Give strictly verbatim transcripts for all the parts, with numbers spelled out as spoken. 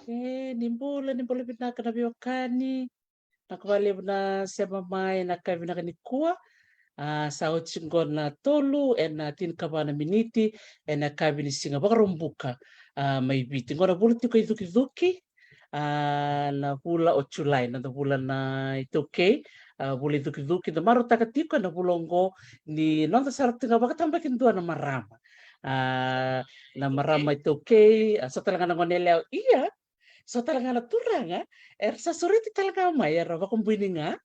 E, ni bula, ni bula vinaka na veiwekani. Vinaka vakalevu na sema mai ena yakavi vinaka nikua. A, sa oti qo na tolu ena tinikava na miniti ena yakavi ni siga Vakaraubuka, a, mai Viti. Qo na vula tiko icukicuki, a, na vula o Julai, na noda vula na iTaukei, a, vula icukicuki, da marautaka tiko ena vula oqo ni noda sara tiko ga vakatabakidua na marama. A, na marama iTaukei, a, so tale ga na gone yalewa, ia, so tale ga na turaga, era sa sureti tale ga mai, era vakabuini ga.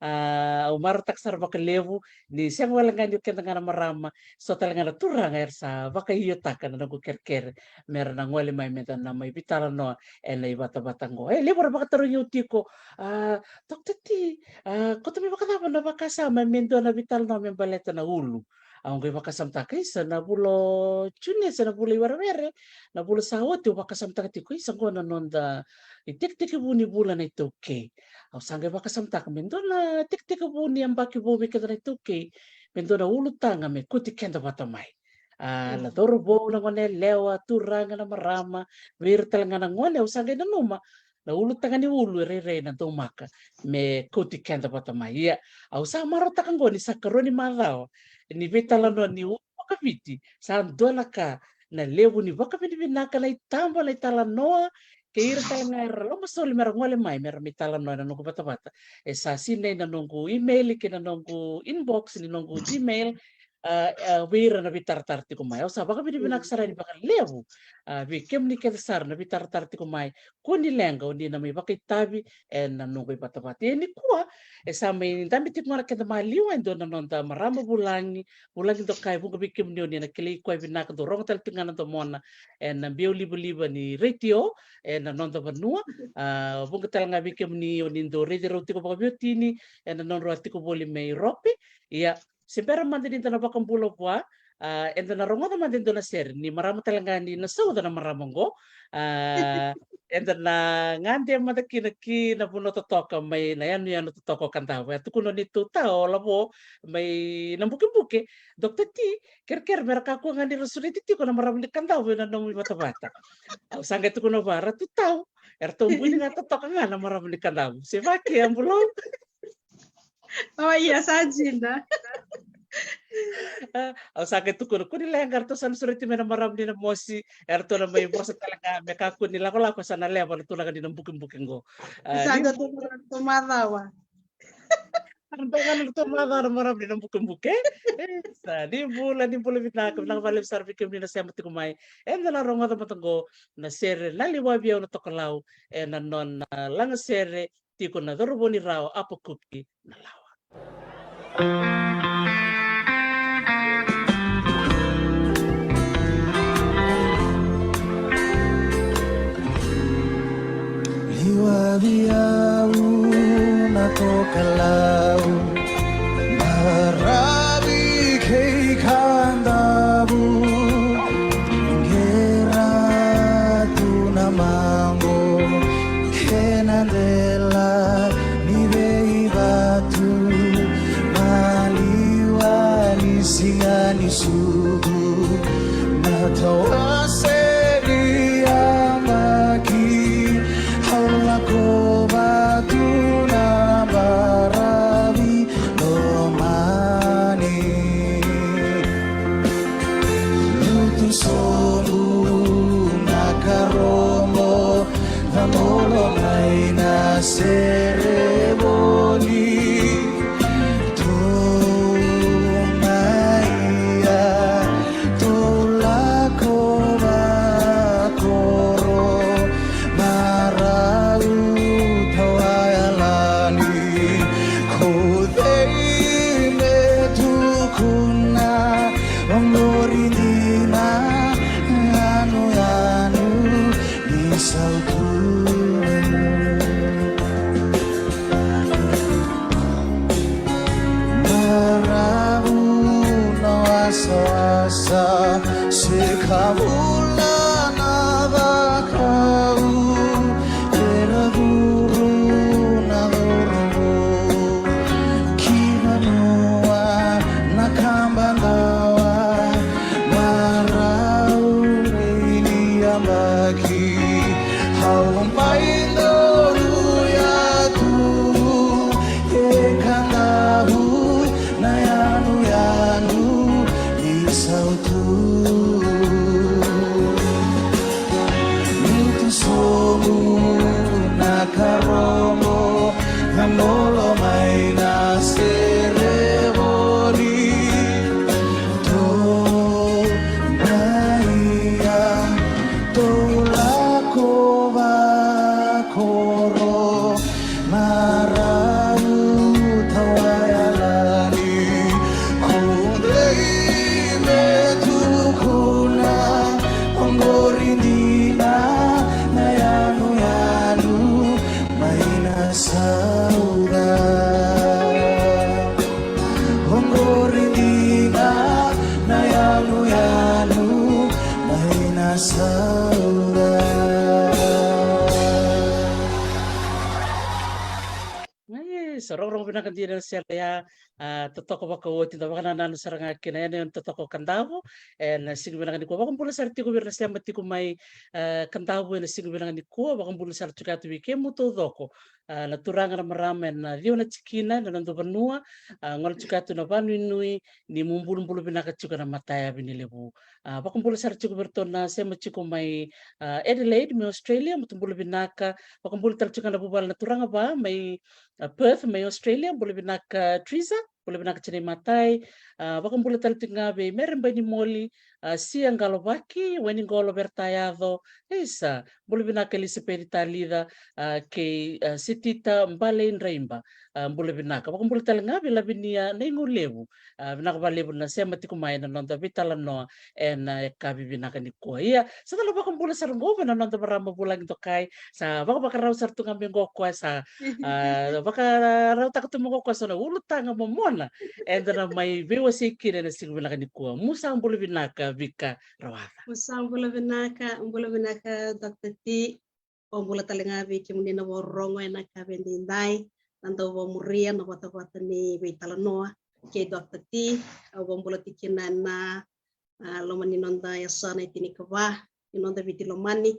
A, au marautaka sara vakalevu ni sega wale ga ni o keda ga na marama, so tale ga na turaga era sa vakaiotaka na noqu kerekere me ra na gole mai me da na mai veitalanoa ena ivatavata qo. E levu era vakatarogi au tiko, a, Doctor T, a, ko tu me vakacava na vakasama me dua na veitalanoa me baleta na ulu? Au qai vakasamataka, isa, na vula o June se na vula i werewere, na vula sa oti, au vakasamataka tiko, isa, qo na noda itekitekivu ni vula na iTaukei. Au sa qai vakasamataka me dua na itekitekivu ni yabaki vou vei keda na iTaukei, me dua na ulutaga me kauti keda vata mai. A, na cauravou, na gone yalewa, turaga, na marama, vei ira tale ga na gone, au sa qai nanuma na ulutaga ni ulu e rairai na daumaka me kauti keda vata mai. Ia, au sa marautaka qo ni sa karua ni macawa ni veitalanoa ni ulu vakaviti, sa dua na ka na levu ni vakavinavinaka na itaba na italanoa kei ira tale ga era lomasoli me ra gole mai me ra mai talanoa ena noqu vatavata. E sa sinai na noqu email kei na noqu inbox ni noqu Gmail, a, a, vei ira na veitaratara tiko mai. Au sa vakavinavinaka sara yani vakalevu, a, vei kemuni kece sara na veitaratara tiko mai. Kua ni leqa, o ni na mai vakaitavi ena noqu ivatavata. Ia nikua, e sa mai dabe tiko ga na keda maliwa e dua na noda marama vulagi, vulagi dokai, vuqa vei kemuni o ni na kilai koya vinaka, dou rogo tale tiko ga na domona ena biau livaliva ni retio ena noda vanua. A, vuqa tale ga vei kemuni o ni dou raici rau tiko vakaveiwatini ena nodrau a tiko voli mai Europe. Ia, se bera mada ni da na vakabula vua, a, eda na rogoca mada e dua na sere ni marama tale ga ni na sauca na marama oqo. A, eda na gade mada kina ki na vanua totoka mai na yanuyanu totoka o Kadavu. E tukuna o neitou tau o Lavo mai Nabukebuke, Doctor T, kerekere me ra kakua ga ni ra sureti tiko na marama ni Kadavu ena nomu ivatavata. Au sa qai tukuna vua, ra tu tau, eratou buini ga totoka ga na marama ni Kadavu. Se vaki e bulou. O ia, sa dina. A, au sa qai tukuna, kua ni leqa, eratou sa na sureti mai na marama ni Namosi, eratou na mai vosa tale ga me kakua ni lakolako, sa na lewa na turaga ni Nabukebuke qo. A, sa ni dua tu na ratou macawa. Era dau gana na ratou macawa na marama ni Nabukebuke. E, sa ni bula, ni bula vinaka, vinaka vakalevu sara vei kemuni na sema tiko mai. Eda na rogoca mada qo na sere Na Liwavi Au Na Tokalau, ena nona lagasere tiko na cauravou ni Rawa, Apakuki Nalawa. Liwavi au na tokalau, maravi kei Kadavu, qera tu na maqo, kena dela ni veivatu, maliwa ni siga ni sucu, na tawase ni yabaki, au lako vata tu na baravi lomani. Lutu sobu na karobo, vabolo mai na sere voli. Tou mai ia, tou lako vakoro, marau tawayalani, ko cei me tukuna, oqori dina, yanuyanu ni sautu. Maravu na wasawasa, se ka vula na vakau, era curu na cauravou ki vanua na kaba dawa, marau ni yabaki, Au mai donu yatu e Kadavu, na yanuyanu ni sautu. Lutu sobu na karobo, na molo mai na serevori. Tou na ia, tou lako vakoro, marau tawayalani, kudei me tukuna, oqori dina na yanuyanu mai na sauda. Oqori dina na yanuyanu mai na sauda. E, sa rogorogo vinaka dina na sere ya, a, totoka vakaoti, da vakanananu sara ga kina, ena, ena totoka o Kadavu, ena siga vinaka nikua. Vakabula sara tiko vei ira na sema tiko mai, a, Kadavu, ena siga vinaka nikua, vakabula sara tiko yatu vei kemuni taucoko. A, na turaga, na marama, ena ciwa na tikina, na noda vanua, a, gole tiko yatu na vakanuinui, ni mo bulabula vinaka tiko ena matayavi ni levu. A, vakabula sara tiko vei iratou na sema tiko mai, a, Adelaide mai Australia, mo tu bula vinaka. Vakabula tale tiko ga na vuvale na turaga va mai, a, Perth mai Australia, bula vinaka Teresa, bula vinaka tiko na imatai. A, vakabula tale tiko ga vei Mere Bainimoli, a, Sia Qalovaki, Wainiqolo Veratayaco, isa, bula vinaka Elisapeci Talica, a, kei, a, Sitita Balei Draiba, a, bula vinaka. Vakabula tale ga vei Lavinia Naigulevu, a, vinaka vakalevu na sema tiko mai na noda veitalanoa ena yakavi vinaka nikua. Ia, sa da lai vakabula sara qo vei na noda marama vulagi dokai, sa vakavakarau sara tu ga mai qo o koya, sa, a, vakarautaka tu mai qo o koya, sa na ulutaga momona eda na mai veiwasei kina ena siga vinaka nikua. Mo sa bula vinaka Vika Rawaca. Mo sa bula vinaka, bula vinaka Doctor T. Au bula tale ga vei kemuni na vakarorogo ena yakavi edaidai, na dau vakamuria na vatavata ni veitalanoa kei Doctor T. Au vakabula tiko kina ena, a, loma ni noda yasana e tinikava ni noda Viti lomani.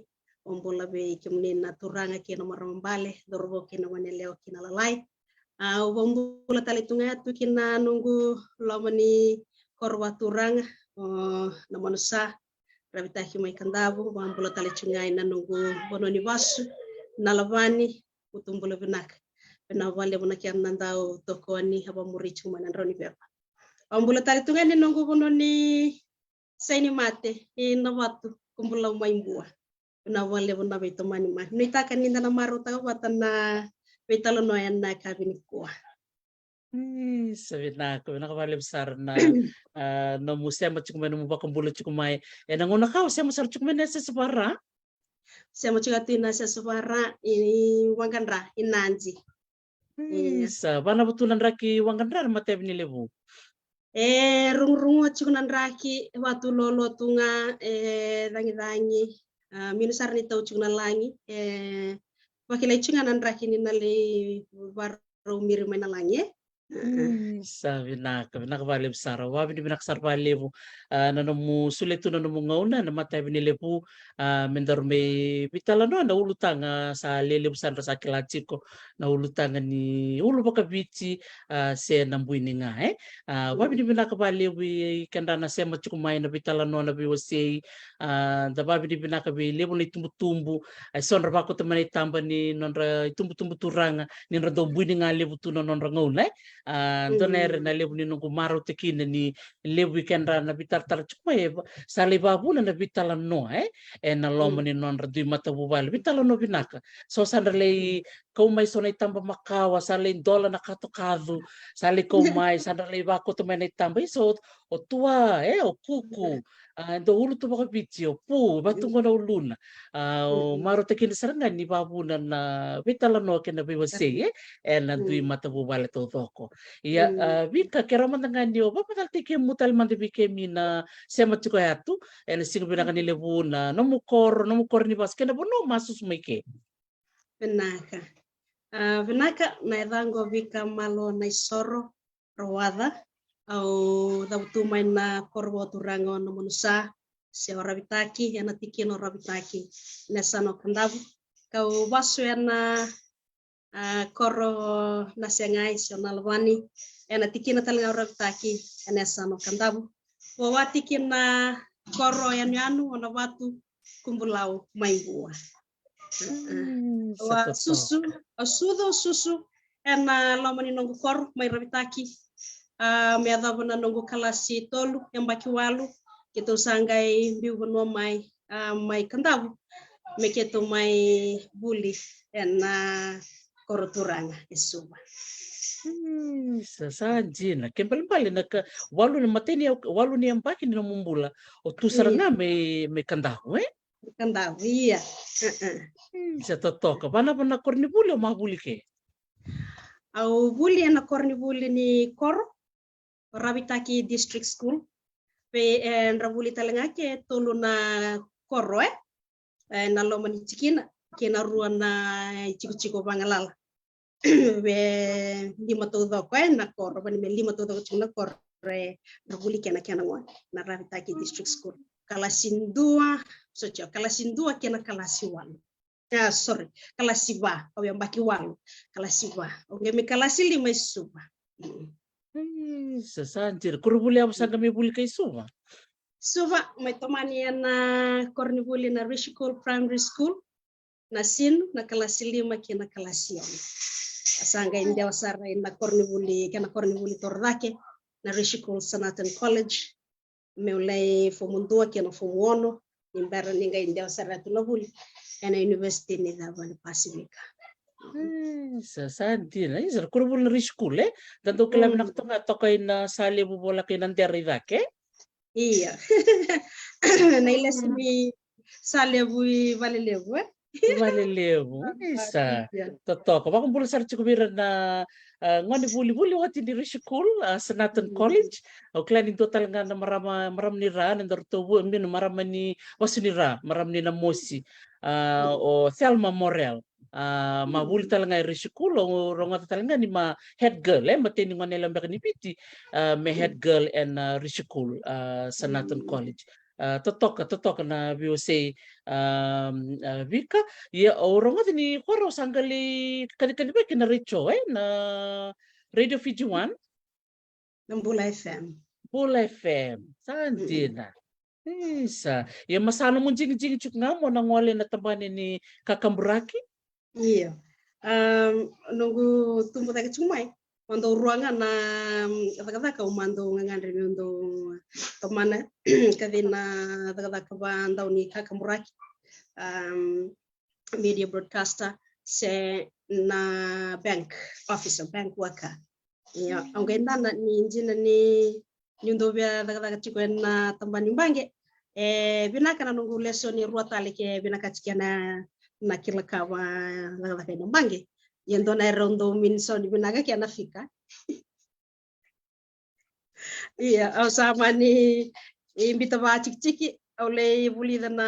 Au bula vei kemuni na turaga kei na marama bale, cauravou kei na goneyalewa kei na lalai. A, au vakabula tale tu ga yatu ki na noqu loma ni koro vakaturaga, o, na Manusa, Ravitaki mai Kadavu. Vakabula tale tu ga ina noqu vanua ni vasu, Nalavani, Kutubula vinaka. Vinaka vakalevu na kena dau tokoni, a, vamuri tiko mai na drau ni veva. Vakabula tale tu ga ina noqu vanua ni saini mate, i Navatu, Kubulau mai Bua. Vinaka vakalevu na veitomani mai. Nuitaka ni da na marautaka vata na veitalanoa ena yakavi nikua. Isa, vinaka, vinaka vakalevu sara na, a, nomu sema tiko mai, nomu vakabula tiko mai. Ena gauna ka o sema sara tiko mai na yasayasa va ra? Sema tiko tu ina yasayasa va ra, i Waqadra, i Nadi. Ia. Isa, va na vatu na draki Waqadra na matayavi ni levu? E rugurugua tiko na draki, vatu lolo tu ga, e cagicagi, a, minu sara ni tau tiko na lagi, e vakilai tiko ga na draki ni na lai varau miri mai na lagi, e. Isa, vinaka, vinaka vakalevu sara. Vakavinavinaka sara vakalevu, a, na nomu solia tu na nomu gauna ena matayavi ni levu, a, me daru mai veitalanoa na ulutaga sa lelevu sara, sa kila tiko na ulutaga ni ulu vakaviti, a, se na buini ga, e. A, vakavinavinaka vakalevu i keda na sema tiko mai na veitalanoa, na veiwasei, a, da vakavinavinaka vei levu na itubutubu, a, eso era vakauta mai na itaba ni nodra itubutubu turaga, ni ra dau buini ga levu tu na nodra gauna, e. A, dua na, mm, era na levu ni noqu marautaka kina ni levu i keda na veitaratara tiko mai, e va-, sa lai vavuna na veitalanoa, e, ena loma, mm, ni nodra dui matavuvale. Veitalanoa vinaka. So sa dra lai kau mai so na itaba makawa, sa lai dola na katokacu, sa lai kau mai, sa dra lai vakauta mai na itaba. Isa, o, o tua, e, o kuku. A, dau ulu tu vakaviti, o pu, vatu qo na uluna. A, o, mm, marautaka kina sara ga ni vavuna na veitalanoa kei na veiwasei, e, ena dui, mm, matavuvale taucoko. Ia, mm, a, Vika, kerea mada ga ni o vakamacalataki kemu tale mada vei kemi na sema tiko yatu ena siga vinaka ni levu, na nomu koro, nomu koro ni vasu kei na vanua o masusu mai ke. Vinaka. A, vinaka, na yacaqu o Vika Malo Naisoro Rawaca. Au cavutu mai na koro vakaturaga o Namanusa, se o Ravitaki, ena tikina o Ravitaki, na yasana o Kadavu. Kau vasu ena a, koro Nasegai, se o Nalavani, ena tikina tale ga o Ravitaki, ena yasana o Kadavu. Vawati kina koro yanuyanu o Navatu, Kubulau mai Bua. Mm, sa totoka. Au susu, au sucu, au susu ena loma ni noqu koro mai Ravitaki. A, me yacova na noqu kalasi tolu, yabaki walu, keitou sa qai biu vanua mai, a, mai Kadavu, me keitou mai vuli ena koro turaga e Suva. Hmm, sa, sa dina. Ke balebale na ka, walu na imatai ni, walu ni yabaki ni nomu bula o tu sara ga mai, mai Kadavu, e? Kadavu, ia. Uh-uh. Hmm, sa totoka. Va na, va na koronivuli o mai vuli ke? Au vuli ena koronivuli ni koro, Ravitaki District School. Vei, e, ra vuli tale ga ke tolu na koro, e, e, na loma ni tikina, kei na rua na itikotiko vagalala. Vei lima taucoko, e, na koro, vani me lima taucoko tiko na koro, e, ra vuli kena, kena gone, na Ravitaki District School. Kalasi dua, so tio, kalasi dua kei na kalasi walu. Ah, sorry, kalasi va, au yabaki walu, kalasi va. Au qai mai kalasi lima e Suva. Mm. Ei, sa, sa dina. Koronivuli yava sa qai mai vuli kai Suva? Suva, mai tomani ena koronivuli na Rishikul Primary School, na sinu, na kalasi lima kei na kalasi ono. Sa qai dewa sara ina koronivuli, kena koronivuli torocake, na Rishikul Sanatan College. Meu lai fomu dua kei na fomu ono, ni bera ni qai dewa sara tu na vuli ena University ni Ceva ni Pasifika. Hmm, sa, sa dina. Isa, na koronivuli na Rishikul, e? Da dau kila vinaka toka, toka ina Salevu voleka ina Dere i cake, e? Ia. Na ilesu ni Salevu i Valelevu, e? Valelevu, isa. Totoka. Vakabula sara tiko vei ira na, a, gone vulivuli oti ni Rishikul, a, Sanatan College. Au kila ni dua tale ga na marama, marama ni ra, na daru tovu, minu marama ni vasu ni ra, marama ni Namosi. A, o Thelma Morel. A, ma vuli tale ga e Rishikul, au rogoca tale ga ni ma head girl, e, mateni gone yalewa beka ni Viti, a, me head girl ena, a, Rishikul, a, Sanatan College. A, totoka, totoka na veiwasei, a, a, Vika. Ia, au rogoca ni koro sa qai lai kacikaci vei kei na retio, e, na Radio Fiji One. Na Bula F M. Bula F M. Sa dina. Isa. Ia, ma sa nomu digidigi tiko ga mo na gole ena tabana ni kakaburaki? Io. Am, noqu tubu cake tiko mai, mada rua ga na, am, cakacaka au mada gagadre meu dau tomana, ka vei na cakacaka vakadau ni kakaburaki, am, media broadcaster, se na bank officer, bank worker. Ia, au qai dana ni dina ni niu dau via cakacaka tiko ena tabana ni baqe. E vinaka na noqu lesoni e rua tale ke vinaka tiko na, na kila ka va cakacaka ena baqe. Ia dua na era au dau mention vinaka ke na Fika. Ia, au sa mani, e, biuta vakatikitiki, au lai vulica na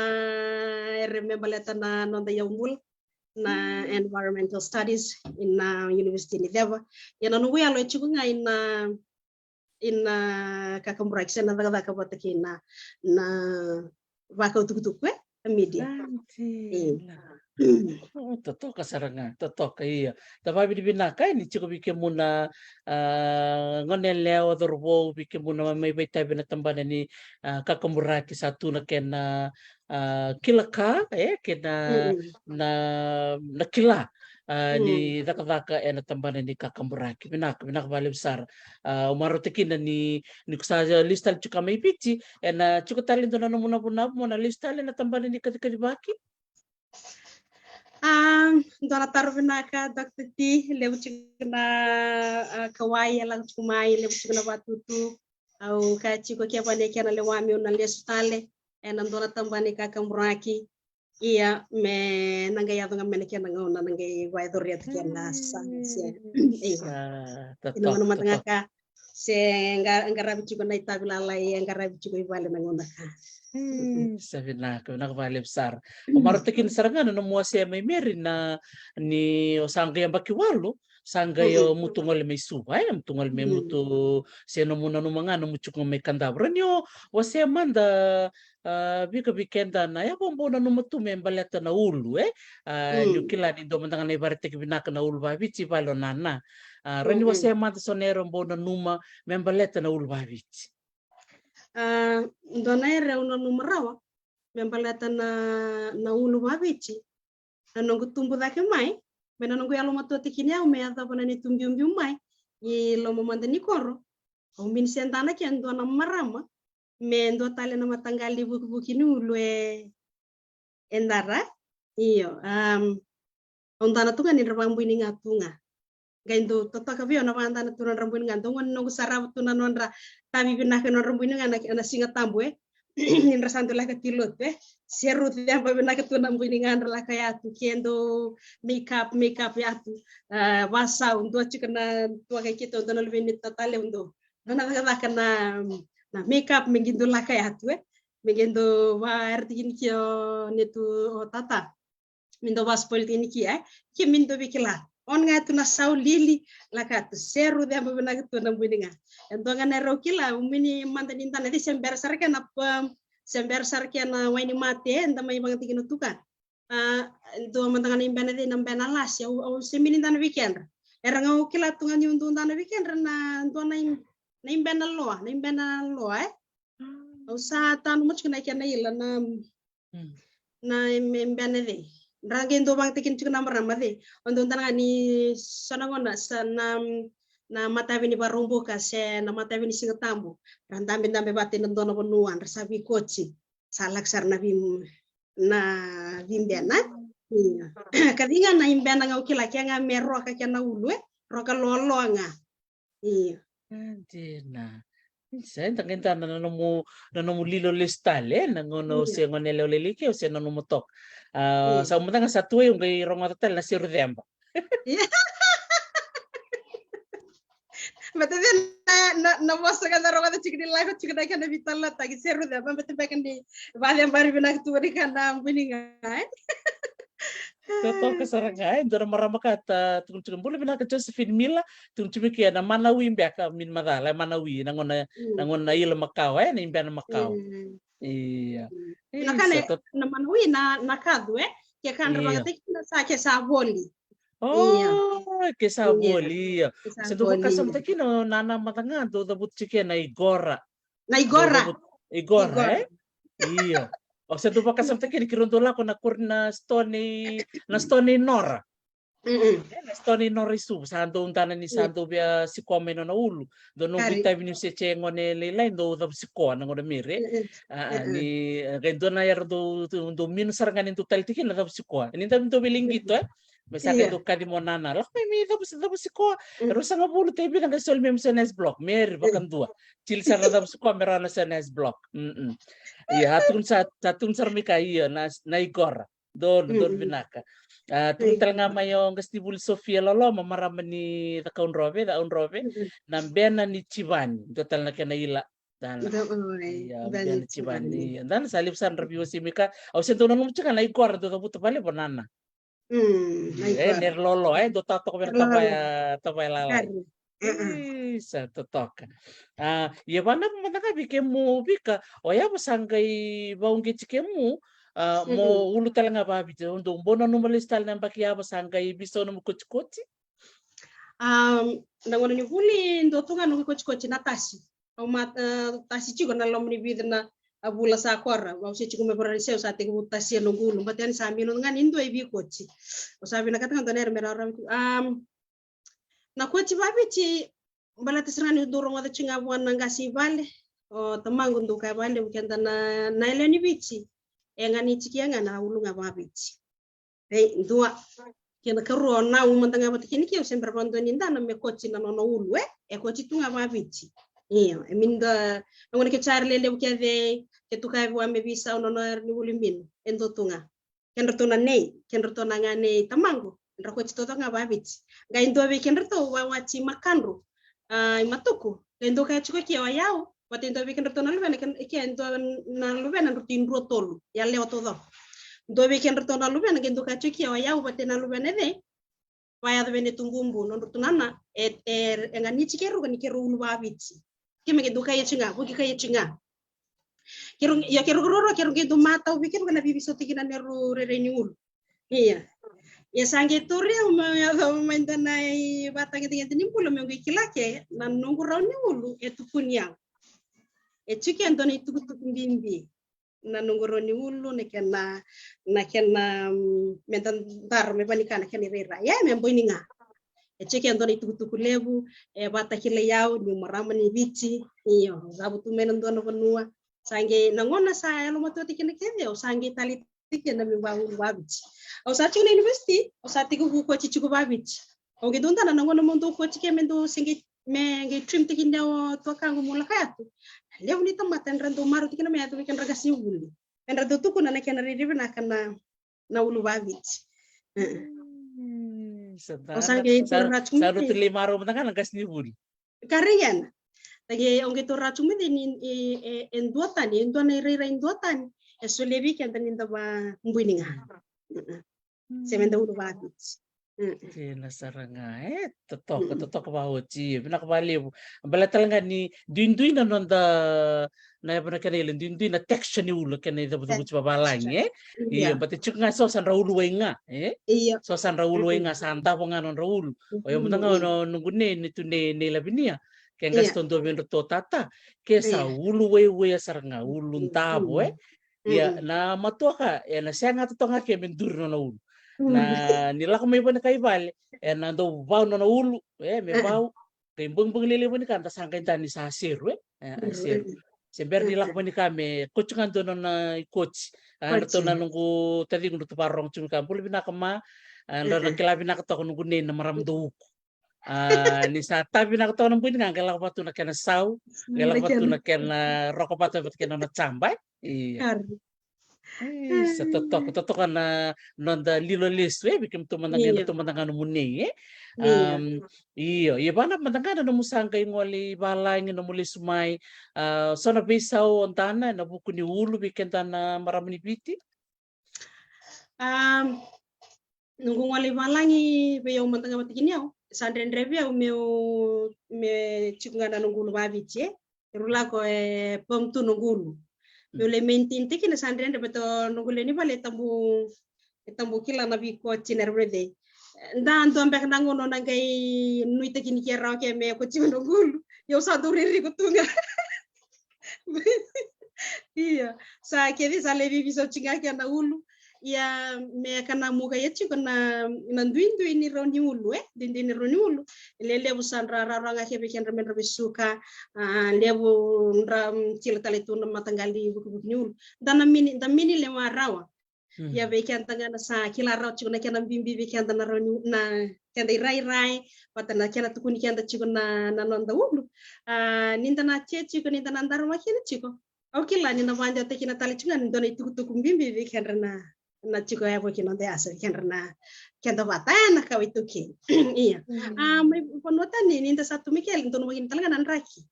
era me baleta na noda iyaubula, na environmental studies, ina University ni Ceva. Ia na noqu yalo e tiko ga ina ina kakaburaki se na cakacaka vata kei na, na vakau tukutuku, e, na media. Sa dina. E. O, totoka sara ga, totoka, ia. Da vakavinavinaka, e, ni tiko vei kemuna, a, gone yalewa, cauravou, vei kemuna mai vakaitavi ena tabana ni, a, kakaburaki, sa tu na kena, a, kila ka, e, kei na, na, na kila, a, ni cakacaka ena tabana ni kakaburaki. Vinaka, vinaka vakalevu sara. A, au marautaka kina ni, ni ko sa lesu tale tiko mai Viti, ena tiko tale e dua na nomu navunavu mo na lesu tale ena tabana ni kacikacivaki? A, dua na taro vinaka, Doctor T, levu tiko na, a, kauwai e lako tiko mai, levu tiko na vatutu. Au kaya tiko kevaka ni kena lewa meu na lesu tale ena dua na tabana ni kakaburaki. Ia, me na qai yaco ga mai na kena gauna na qai vakayacori atu kena saga se. Io. Sa, ina gauna mada ga ka se qaravi tiko na itavi lalai, e qaravi tiko i vale na gauna ka. Sa vinaka, vinaka vakalevu sara. Au marautaka kina sara ga na nomu wasea mai Meri na ni o sa qai yabaki walu, sa qai o mutu gole mai Suva, e, mutu gole mai mutu se nomu nanuma ga nomu tiko mai Kadavu. Rawa ni o wasea mada, a, vei ka, vei keda na, ia, bau nanuma tu me baleta na ulu, e? A, niu kila ni dua mada ga na ivakaraitaki vinaka na ulu vakaviti vale o Nana. A, rawa ni wasea mada so na yara bau nanuma me baleta na ulu vakaviti. A, dua na yara au nanuma rawa me baleta na, na ulu vakaviti. Na noqu tubu cake mai, me na noqu yalomatua tikina yau me yacova na neitou biubiu mai i loma mada ni koro. Au mini sedana ke dua na marama me dua tale na mataqali vukivuki ni ulu e, e dara. Io, am, au dana tu ga ni dra vakabui ni ga tu ga. Qai dau totoka vei au na vakadana tu na dra bui ni ga. Dau gone noqu sarava tu na nodra tavi vinaka na dra bui ni ga na, na Siga Tabu, e. Ni dra sa dau lako ti lotu, e. Seru ceba vinaka tu na bui ni ga dra lako yatu, ke dau make up, make up yatu. A, vasau, dua tiko na tuaka i keitou, dua na luve ni tatale, dau. Dua na cakacaka na, na make up me qai dau lako yatu, e. Me qai dau vaera tikina ke o neitou o tata. Me dau va spoil tiko ni ki, e? Ke me dau veikilai. On ga tu na sau lili, lako tu, seru ceba vinaka tu na bui ni ga. E dua ga na rau kila, au mini mada ni dana, cei se bera sara ke na pam, se bera sara ke na wainimate, e, da mai vakatikina tu ka. A, dua mada ga na ibena cei na bena lasi, au, au se mini dana vei kedra. Era ga au kila tu ga niu dau dana vei kedra na dua na i-, na ibena loa, na ibena loa, e? Au sa tanuma tiko na kena ila na Mm. Na me bena cei. Dra qai dau vakatakina tiko na marama cei. O dau dana ga ni so na gauna sa na, na matavi ni Vakaraubuka se na matavi ni Siga Tabu. Dra dabedabe vata ina dua na vanua, dra sa veikoti. Sa lako sara na vei, na veibena. Io. Ka cei ga na ibena ga au kila ke ga me roka kena ulu, e? Roka loaloa ga. Io. E dina. Isa, eda qai dana na nomu, na nomu lilo lesu tale, e, na gauna o se gone yalewa lailai ke, o se nanuma toka. A, sa mada ga sa tu, au qai rogoca tale na seru ceba. Io. Baleta na, na, na vosa ga da rogoca tiko ni lako tiko na kena veitalanoataki, seru ceba, baleta beka ni vakacebari vinaka tu ga na bui ni ga, e? Totoka sara ga, e, dua na marama ka ta tukuna tiko, bula vinaka Josephine Mila, tukuna tiko mai ke na manawi beka, mini macala, e, manawi, na gauna, na gauna ila makawa, e, na ibena makawa. Ia. Na ka na, na manawi na, na kacu, e, ke ka dra vakatakina sa ke sa voli. O, ke sa voli, ia. Se dau vakasamataki na, na, na mada ga dau cavuta tiko na igora. Na igora. Igora, e? Io. O se dau vakasamataki ni keirau dau lako na kori na sitoa nei, na sitoa nei Nora. E, na sitoa nei Nora i Suva, sa dau dana ni sa dau via sikoa mai nona ulu. Dau noqu itavi niu se tiko gone lailai dau cavu sikoa na gauna meri. A, ni, e, qai dua na yara dau, dau minu sara ga ni dau tali tiko na cavu sikoa. Ni dau, dau veiligito, e? Me sa qai dau kaci mo nana. Lako mai me cavu, cavu sikoa. E ruasagavulu, tei vica qai soli mai mo se na S block. Meri vakadua. Tili sara na cavu sikoa me rawa na se na S block. Ia, a tukuna sa, sa tukuna sara mai ka ia na, na igora. Donu, donu vinaka. A, tukuna tale ga mai o Qasivuli Sofia Loloma, marama ni Cakaudrove, Cakaudrove. Na bena ni Tivani. Dua tale na kena ila. Dana. Ia, bena ni Tivani. Ia, dana sa levu sara na viewers mai ka. Au se dau nanuma tiko ga na igora dau cavuta vale vo nana. Mm, e, na igora. Nera lolo, e, dau tatoka vei na tavaya, tavaya lalai. Isa, totoka. A, ia vanava mada ga vei kemu Vika, o yava sa qai vauqeti kemu, a, mo ulu tale ga vaviti, o dau bau nanuma lesu tale na yabaki yava sa qai veisau nomu kotikoti? A, na gauna ni vuli dua tu ga noqu kotikoti na tasi. Au ma, e, tasi tiko na loma ni vica na, a, vula sa kora. Au se tiko mai Varanise, au sa tekivu tasia noqu ulu. Baleta ni sa minu ga ni dua e veikoti. Au sa vinakata ga dua na yara me rawarawa tu. A, na koti vaviti, baleta sara ga niu dau rogoca tiko ga vua na qase i vale. O tamaqu dau kaya vakalevu, keda na, na yalewa ni Viti, e ganiti kina ga na ulu ga vaviti. Ei, dua. Kena karua, o nau mada ga vata kina keu se bera vakadua ni dana me koti na nona ulu, e? E koti tu ga vaviti. Io, e mini da, na gauna ke sa yara lelevu kece, ke tukai vua me veisau na nona yara ni ulu i minu. E dua tu ga. Kedratou na nei, kedratou na ganei tamaqu, dra koti totoka ga vaviti. Qai dua vei kedratou, wa, wati Makadru, a, i Matuku. Qai dua kaya tiko ke o yau, vata e dua vei kedratou na luvena, ke, ke dua na luvena, dratou i drua tolu, yalewa taucoko. Dua vei kedratou na luvena, qai dua kaya tiko ke o yau, vata na luvena e cei, vakayaco vei neitou bubu, nodratou nana, e, e, e ganiti keirau, ka ni keirau ulu vaviti. Keimami qai dau kaya tiko ga, vuki kaya tiko ga. Keirau, ia keirau ruarua keirau qai dau matau vei keirau na veiveisau tiko na neirau rairai ni ulu. Ia. Ia sa qai tauri au meu yacova mai dua na ivakatagedegede ni bula meu qai kila ke na noqu rawa ni ulu e tukuni au. E tiko e dua na itukutuku bibi na noqu rawa ni ulu, na kena, na kena, mm, me da dara me vanika na kena irairai, e me boi ni ga. E tiko e dua na itukutuku levu e vakatakilai au niu marama ni Viti. Io, cavutu mai na dua na vanua. Sa qai na gauna sa yalomatua tiko kina kece au sa qai tali tiko na meu vakaulu vakaviti. Au sa tiko na university, au sa tiko vu koti tiko vakaviti. Au qai dau dana na gauna meu dau koti ke me dau se qai, me qai trim tiko ni au tuakaqu meu lako yatu. Levu ni tamata era dau marau tiko na me yatu me kedra qasenivuli. Era dau tukuna na kena rairai vinaka na, na ulu vakaviti. Mm, sa dana. Au sa qai sa, sa ratu mai. Sa ratu lei marau mada ga na qasenivuli. Kari yana. Taki au qai taura tiko mai ni e, e, e dua tani, e dua na irairai dua tani e solia vei keda ni da vabui ni ga. Mm-mm. Se me da ulu vakaviti. Mm-mm. Dina sara ga, e totoka, mm-mm, totoka vakaoti, vinaka vakalevu. Baleta tale ga ni duidui na noda na yava na kena ila duidui na texture ni ulu kena icavucavuti vavalagi, e? Ia, ia, baleta tiko ga so sa dra ulu wai ga, e? Ia. So sa dra ulu wai ga, sa davo ga nodra ulu. O yau mada ga na noqu nei, ni tu nei, nei Lavinia. Ke qasi todua vei dratou tata. Ke sa ulu waiwai sara ga, ulu davo, e? Ia, na matua ka, e na sega totoka ga ke me duri nona ulu. Na, ni lako mai vani kai vale, e na dau vau nona ulu, e, me vau. Qai bogibogi lelei vani ka da sa qai dani sa seru, e? E, a seru. Se bera ni lako vani ka me koti ga dua nona ikoti. A, dratou na noqu taciqu dratou vakarorogo tiko ka bula vinaka ma. A, drau na kila vinaka toka noqu nei na marama dau uku. A, ni sa tavi vinaka toka na bui ni ga qai lako vatu na kena sau, qai lako vatu na kena roko vatu vatu kena na jamba, e? Ia. Sa totoka, totoka na noda lilo lesu, e, vei kemudou mada ga, kemudou mada ga nomu nei, e. Io, ia vana mada ga na nomu sa qai gole i valagi, nomu lesu mai, a, so na veisau o dana ena vuku ni ulu vei keda na marama ni Viti. A, noqu gole i valagi vei au mada ga vata kina au, sa dredre vei au meu, me tiko ga na noqu ulu vakaviti, e. Rau lako e pam tu noqu ulu. Meu lai maintain tiko kina sa dredre, me to noqu lewe ni vale e tabu, e tabu kila na veikoti na rau vei. Da dua beka na gauna na qai nuitaki ni ke rawa ke me koti noqu ulu. Ia au sa dau ririko tu ga. Ia, sa kece sa lai veiveisau tiko ga kena ulu. Ia, me ka na muka ia tiko na, na duidui ni rau ni ulu, e? Duidui ni rau ni ulu. E lelevu sa dra rawarawa ga ke vei kedra me dra vesuka, a, levu dra, mm, kila tale tu na mataqali vukivuki ni ulu. Da na mini, da mini lewa rawa. Ia vei keda ga na sa kila rawa tiko na kena bibi vei keda na rau ni, na keda irairai, vata na kena tukuni keda tiko na, na noda ulu. A, ni da na tia tiko, ni da na darama kina tiko. Au kila ni na vakadewataki na tale tiko ga ni dua na itukutuku bibi vei kedra na, na tiko yavo ki noda yasa, vei kedra na keda vata, e, na kawa iTaukei. Ia. A, mai vanua tani, ni da sa tu mai keli, donu makina tale ga na draki.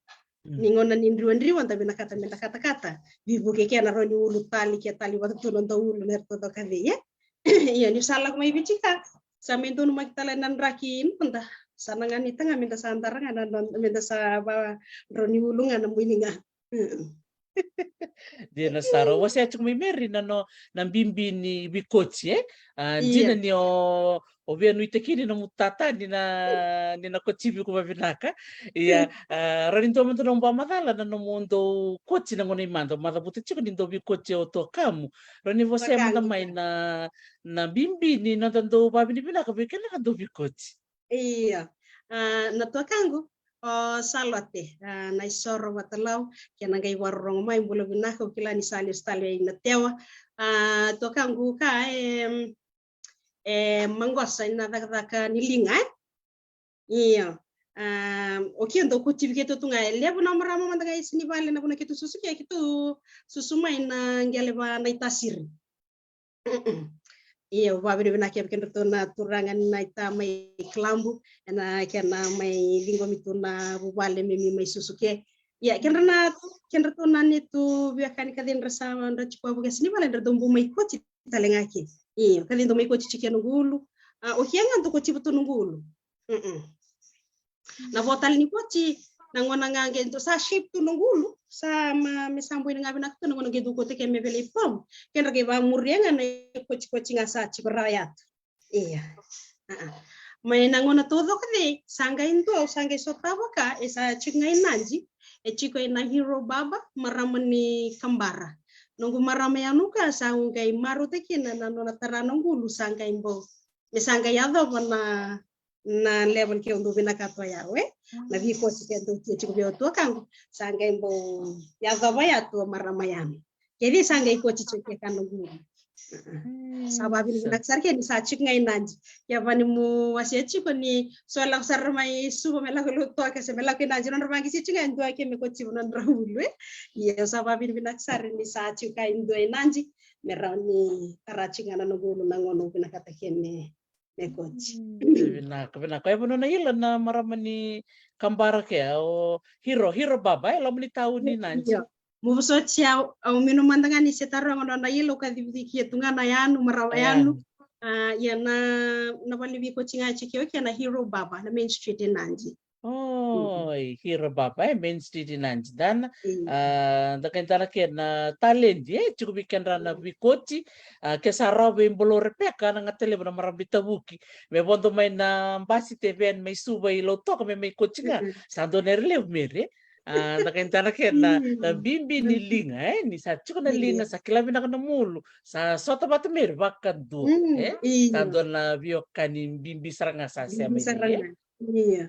Ni gauna ni driwadriwa da vinakata me da katakata. Veivuke ke na rau ni ulu tali, ke tali vata tu noda ulu, na eratou dau kacei, e? Ia, niu sa lako mai Viti ka sa mai donumaki tale na draki noda. Sa na ganita ga me da sa dara ga na, na, me da sa va rau ni ulu ga na bui ni ga. Dina sara. Au wasea tiko mai Mary na no, na bibi ni veikoti, e? A, dina ni o, o via nuitaki ni nomu tata ni na, ni na kotivi iko vavinaka. Ia, a, rau ni dua mada nomu vakamacala na nomu dau koti na gauna i mada, macavuta tiko ni dau veikoti o tuakamu. Rau ni wasea mada mai na, na bibi ni noda dau vavinavinaka vei keda na dau veikoti. Ia, a, na tuakaqu o Salote, a, na isoro vatalau, kena qai vakarorogo mai, bula vinaka, au kila ni sa lesu tale i na tewa. A, tuakaqu ka e, e maqosa i na cakacaka ni liga, e? Ia. A, o keitou dau kotivi keitou tu ga, e levu na marama mada ga i si ni vale na vuna keitou susu ke, keitou susu mai na qele va na itasiri. Ia, au vavinavinaka vei kedratou na turaga na ita mai Kalabu, ena kena mai ciqomi tu na vuvale me mai susu ke. Ia, kedra na, kedratou na neitou veiwekani kacei dra sa dra tiko vaka si ni vale dra dau bau mai koti tale ga ke. Ia, kacei dau mai koti tiko noqu ulu. A, o kea ga dau koti vatou noqu ulu. Na vo tale ni koti, Na gauna ga qai dua sa shape tu noqu ulu, sa ma, me sa boi ni ga vinaka tu na gauna qai dua kote ke me velei perm. Kedra qai vamuria ga na ikotikoti ga sa tiko rawa yatu. Ia. Mai na gauna taucoko cei, sa qai dua, sa qai sotava ka, e sa tiko ga i Nadi, e tiko i na Hero Baba, marama ni Kabara. Noqu marama yanu ka, sa qai marauta kina na nona tara noqu ulu, sa qai bau. Me sa qai yacova na na level ke au dau vinakata o yau, e? Na veikoti ke dau tia tiko vei au tu a kaqu, sa qai bau yacova ya tu a marama yanu. Kece sa qai koti tiko ke ka noqu ulu. Sa vavinavinaka sara ke ni sa tiko ga i Nadi. Ke vani mu wasea tiko ni so e lako sara mai Suva me lako Lautoka se me lako i Nadi, nodra vaqisi tiko ga e dua ke me koti tiko nodra ulu, e? Ia sa vavinavinaka sara ni sa tiko ga e dua i Nadi me rawa ni tara tiko ga na noqu ulu na gauna au vinakata ke me me koti. Vinaka, vinaka. E vanua na ila na marama ni Kabara ke, o Hero, Hero Baba, e loma ni tauni Nadi. Io. Mo vosoti au, au minu mada ga ni se taroga nona ila, au kacivaki tu ga na yanu, marama yanu. A, ia na, na vale ni veikoti ga e tiko ke na Hero Baba, na Main Street e Nadi. Oi, Hero Baba, e, Main Street i Nadi dana. A, da kai dana ke na taledi, e, tiko vei kedra na veikoti, a, ke sa rawa vei Bolo Repeka na gata levu na marama veitavuki. Me vodo mai na basi te ven mai Suva i Lautoka me mai koti ga. Sa dua na ere levu Meri, e. A, da kai dana ke na, na bibi ni liga, e, ni sa tiko na liga, sa kila vinaka na mulu, sa sota vata Meri vakadua, e. Sa dua na veiwekani bibi sara ga sa sema i liga, e.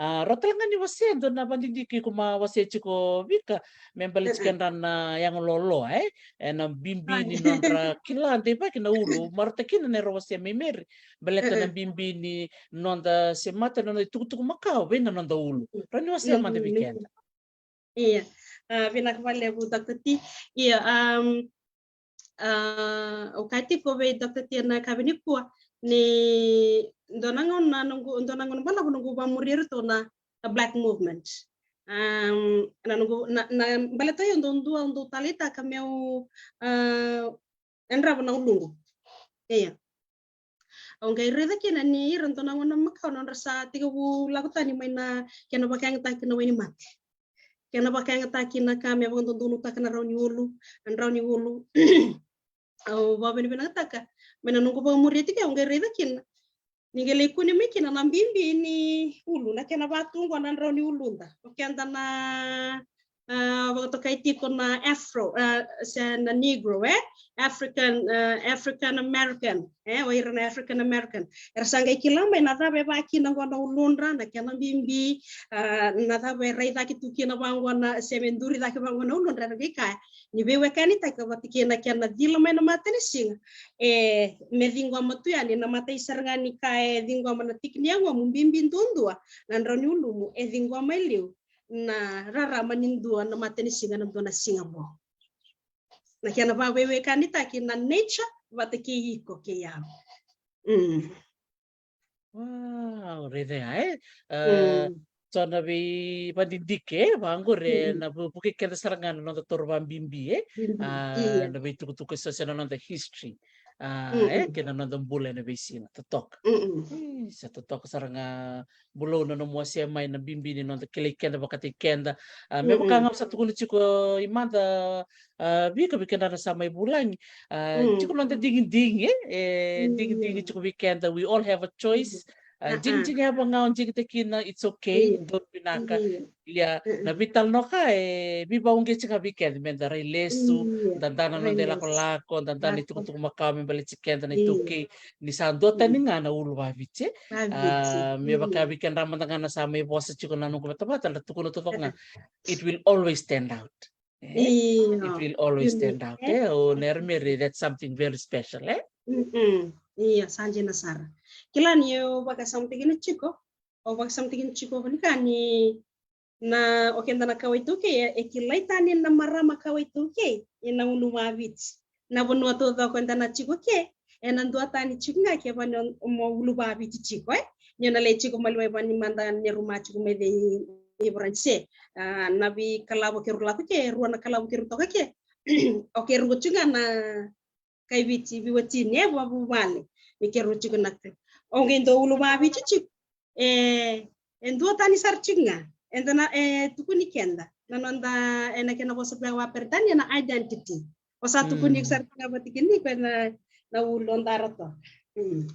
A, rau tale ga ni wasea e dua na vadidike iko ma wasea tiko Vika, me baleti kedra na yago loaloa, e? E na bibi ni nodra kila deivaki na ulu, marautaka kina na rau wasea mai Meri. Baleta na bibi ni noda semata, na noda itukutuku makawa vei na noda ulu. Rau ni wasea mada vei keda. Ia, a, vinaka vakalevu Doctor T. Ia, a, a, au kaya tiko vei Doctor T na ka vei nikua ni dua na gauna, noqu, dua na gauna balavu noqu vamuria iratou na, na Black Movement. A, na noqu, na, na baleta au dau dua, au dau taleitaka meu, a, yadrava na uluqu. Ia. Au qai raica kina ni ira dua na gauna makawa nodra sa tekivu lako tani mai na kena vakayagataki na wainimate. Kena vakayagataki na ka me vakadodonutaka na rawa ni ulu, na rawa ni ulu. Au vakavinavinakataka mai na noqu vakamuria tiko, au qai raica kina ni qai lai kune mai kina na bibi ni ulu, na kena vatu qo na rawa ni uluda. O keda na, a, vakatokai tiko na Afro, a, se na Negro, e? African, a, African American, e? O ira na African American. Era sa qai kila mai na cava e vaka kina qo na uludra, na kena bibi, a, na cava e rai cake tu kina vaqo na, se me duri cake vaqo na uludra, era qai kaya ni veiwekanitaki vata kei na kena cila mai na matanisiga. E, me ciqoma tu yani na matai sara ga ni ka e ciqoma na tiki ni yagomu bibi duadua, na drau ni ulumu, e ciqoma e liu na rarama ni dua na matanisiga na dua na siga vou. Na kena vaveiwekanitaki na nature vata kei iko kei au. Mm. Wow, raica ya, e? A, so na veivadidike, e, vaqori, e, na vu-, vukei keda sara ga na noda toro vabibi, e? A, na veitukutuku eso se na noda history. A, e, kei na noda bula ena veisiga, totoka. E, sa totoka sara ga, bulou na nomu wasea mai na bibi ni noda kilai keda vakataki keda. A, me vaka ga au sa tukuna tiko i mada, a, Vika, vei keda na sa mai vulagi. A, tiko noda digidigi, e? E, digidigi tiko vei keda. We all have a choice. A, digidigi yava ga o digitaki kina, it's okay. Donu vinaka. Ia, na veitalanoa ka e veivauqeti ga vei keda, meda rai lesu, dada na noda ilakolako, dada na itukutuku makawa me baleti keda na iTaukei. Ni sa dua tani ga na ulu vaviti. A, me vaka vei kedra mada ga na sa mai vosa tiko na noqu vatavata, da tukuna taucoko ga, it will always stand out. E? It will always stand out, e? O Nera Meri, that's something very special, e? Ia, sa dina sara. Kila ni au vakasamataki kina tiko, au vakasamataki kina tiko, vaka ni na, o keda na kawa iTaukei, e, e kilai tani na marama kawa iTaukei ena ulu vaviti. Na vanua taucoko eda na tiko ke, ena dua tani tiko ga ke vani o, mo ulu vaviti tiko, e? Ni o na lai tiko maliwai vani mada Neruma tiko mai vei, i Varanise. A, na veikalavo keirau lako ke, rua na kalavo keirau toka ke. O keirau tiko ga na kai Viti, veiwatini, e, vavuvale. Ni keirau tiko na kai. O qai dau ulu vaviti tiko. E, e dua tani sara tiko ga. eda na, e tukuni keda na noda, ena kena vosa vakaperitania na identity. O sa tukuni sara ga vata kei ni ko ena, na ulu o dara toka. Mm.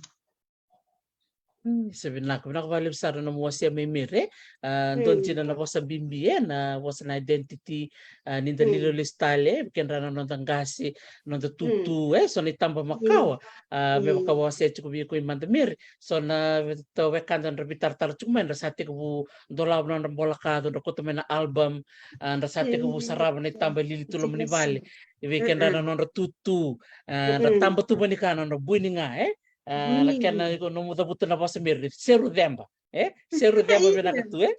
Mm, sa vinaka, vinaka vakalevu sara na nomu wasea mai Mary. A, dua dina na vosa bibi, e, na vosa na identity, a, ni da lilo lesu tale, e, vei kedra na noda qase, noda tutu, e, so na itaba makawa. A, me vakawasea tiko vei iko i mada Mary, so na, e, tau wekada dra veitaratara tiko mai, dra sa tekivu dolava na nodra bola kaco, dra kauta mai na album, a, dra sa tekivu sarava na itaba e lili tu loma ni vale. E vei kedra na nodra tutu, a, dra taba tu vani ka na nodra bui ni ga, e? A, na kena iko nomu cavuta na vosa Mary, seru ceba, e? Seru ceba vinaka tu, e?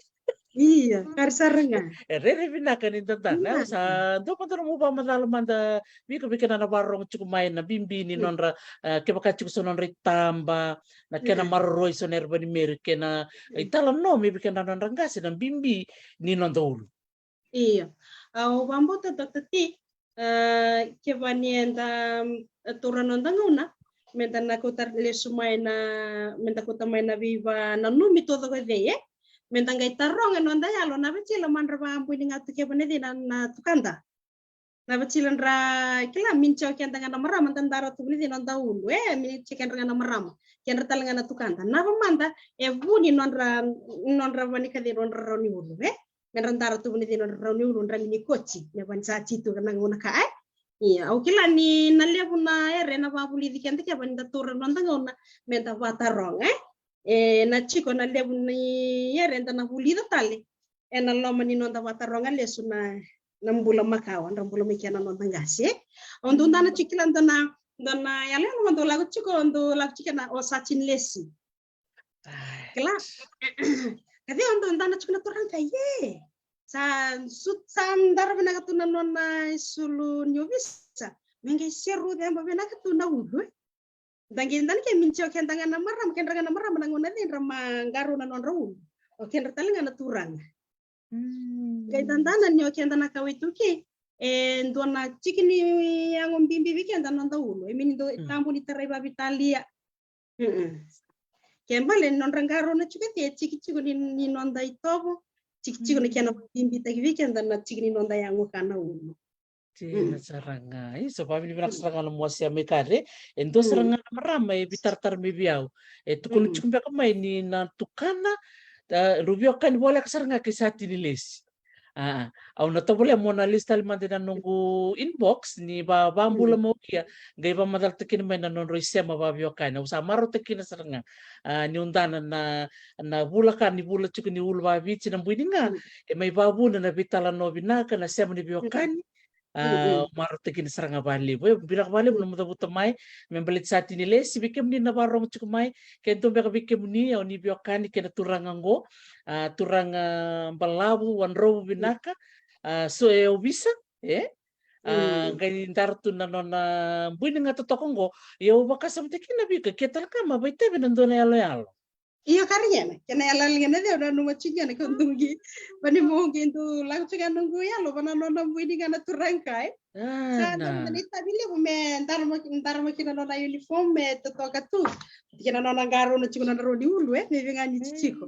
Ia, kari sara ga. E rere vinaka ni dadana, e? Sa dua mada nomu vakamacala mada vei iko vei kena na vakarorogo tiko mai na bibi ni nodra, e, kevaka tiko so nodra itaba, na kena maroroi so na erva ni Mary, kena italanoa me vei kedra nodra qase na bibi ni noda ulu. Io. Au vakabauta Doctor T, a, kevaka ni eda, a, taura noda gauna, meda na kauta lesu mai na, meda kauta mai na veivananumi taucoko cei, e? Meda qai taroga noda yalo na vacila madra vakabui ni ga tu kevaka ni cei na, na tukada. Na vacila dra kila, mini tiko keda ga na marama da dara tu vuni cei noda ulu, e, mini tiko kedra ga na marama. Kedra tale ga na tukada. Na vamada, e vu ni nodra, nodra vanikacei nodra rawa ni ulu, e? Me dra dara tu vuni cei nodra rawa ni ulu, dra mini koti, me vani sa tiko na gauna ka, e? Ia, au kila ni na levu na ere na vakavulici keda kevaka ni da taura noda gauna, meda vataroga, e? E, na tiko na levu ni ere da na vulica tale. Ena loma ni noda vataroga lesu na, na bula makawa, dra bula mai kena noda qase, e? Au dau dana tiko kila dua na, dua na yaloyalo, au dau lako tiko, au dau lako tiko kena o sa tini lesi. Kila. Ka cei o dau dana tiko na turaga ka, e. Sa, su, sa dara vinaka tu na nona isulu ni ovisa. Me qai seru ceba vinaka tu na ulu, e. Da qai dana ke mini tiko keda ga na marama, kedra ga na marama na gauna cei dra ma qarauna nodra ulu. O kedra tale ga na turaga. Qai dadana ni o keda na kawa iTaukei, e dua na tiki ni yago bibi vei keda noda ulu. E mini dau tabu ni tarai vakaveitalia. Ke bale ni nodra qarauna tiko, e tiki tiko ni, ni noda itovo, tiki tiko ni kena bibitaki vei keda na tiki ni noda yago ka na ulu. Dina sara ga. Isa, vavinavinaka sara ga na nomu wasea mai Kare. E dua sara ga na marama e veitaratara mai vei au. E tukuna tiko beka mai ni na tukana, a, rau veiwekani voleka sara ga kei sa tini lesi. A, au na tovolea mo na lesu tale mada ina noqu inbox ni va, vabula mai o ia, qai vamacalataki kina mai na nodrau isema vaveiwekani. Au sa marautaka kina sara ga. A, niu dana na, na vula ka ni vula tiko ni ulu vaviti na bui ni ga. E mai vavuna na veitalanoa vinaka, na sema ni veiwekani. A, marautaka kina sara ga valevu. E, vinaka valevu na nomu cavuta mai me baleti sa tini lesi. Vei kemuni na vakarorogo tiko mai, ke dua beka vei kemuni o ni veiwekani kei na turaga qo, a, turaga balavu, wadrovu vinaka, a, so e ovisa, e? A, qai dara tu na nona bui ni ga totoka qo. Ia au vakasamataka kina vei iko, ke tale ga ma vakaitavi ena dua na yaloyalo. Io, kari gena, kena yaloyalo gena cei au nanuma tiko gena, kau dau qai, vani mo qai dau lako tiko ga noqu yalo vana nona bui ni ga na turaga ka, e. Sa na, na itavi levu me darama, darama kina nona uniform me totoka tu. Kina nona qarauna tiko nona rawa ni ulu, e, me veiganiti tiko.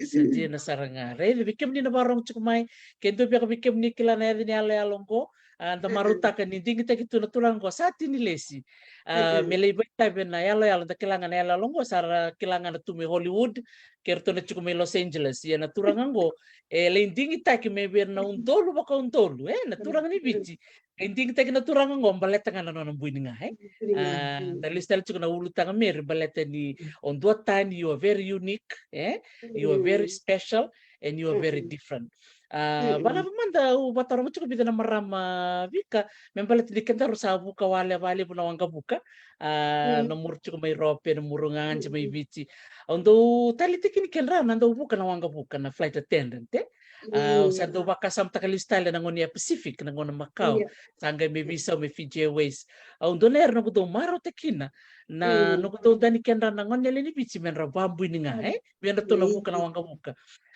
Sa dina sara ga. Raica vei kemuni na vakarorogo tiko mai, ke dua beka vei kemuni kila na yaca ni yaloyalo qo, a, da marautaka ni digitaki tu na turaga qo sa tini lesi. A, me lai vakaitavi ena yaloyalo, da kila ga na yaloyalo qo sa ra kila ga na tu mai Hollywood, kei ratou na tiko mai Los Angeles. Ia na turaga qo e lai digitaki mai vei ira na udolu vakaudolu, e, na turaga ni Viti. E digitaki na turaga qo baleta ga na nona bui ni ga, e. A, da lesu tale tiko na ulutaga Mary baleta ni o duatani, you are very unique, e. You are very special and you are very different. A, vanava mada au vataroga tiko vica na marama Vika me baleta ni kedaru sa vuka wale valevu na waqavuka. A, na muru tiko mai Rope, na muru gadi mai Viti. Au dau taleitaka ni kedra na dau vuka na waqavuka, na flight attendant, e. A, au sa dau vakasamataka lesu tale na gauna ya Pacific, na gauna Macau. Sa qai mai veisau mai Fiji Airways. Au dau na era noqu dau marautaka kina na noqu dau dani kedra na gone yalewa ni Viti me dra vabui ni ga, e. Vei kedratou na vuka na waqavuka.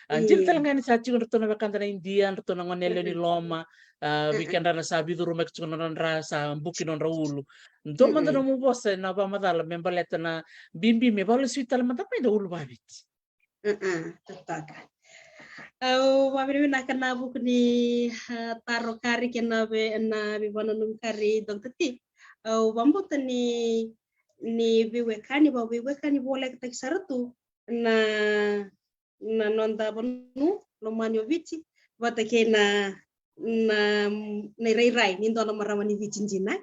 A, dina tale ga ni sa tiko dratou na wekada na Idia, dratou na gone yalewa ni loma, a, vei kedra na sa veicurumaki tiko na nodra, sa buki nodra ulu. Dua mada nomu vosa na vakamacala me baleta na bibi me vakalesui tale mada mai na ulu vaviti. Tataka. Au vavinavinaka na vuku ni, ah, taro kari kei na ve-, na veivananumi kari, Doctor T. Au vabauta ni, ni veiwekani, vaveiwekani volekataki sara tu na, na noda vanua lomani o Viti, vata kei na, na, na irairai ni dua na marama ni Viti dina.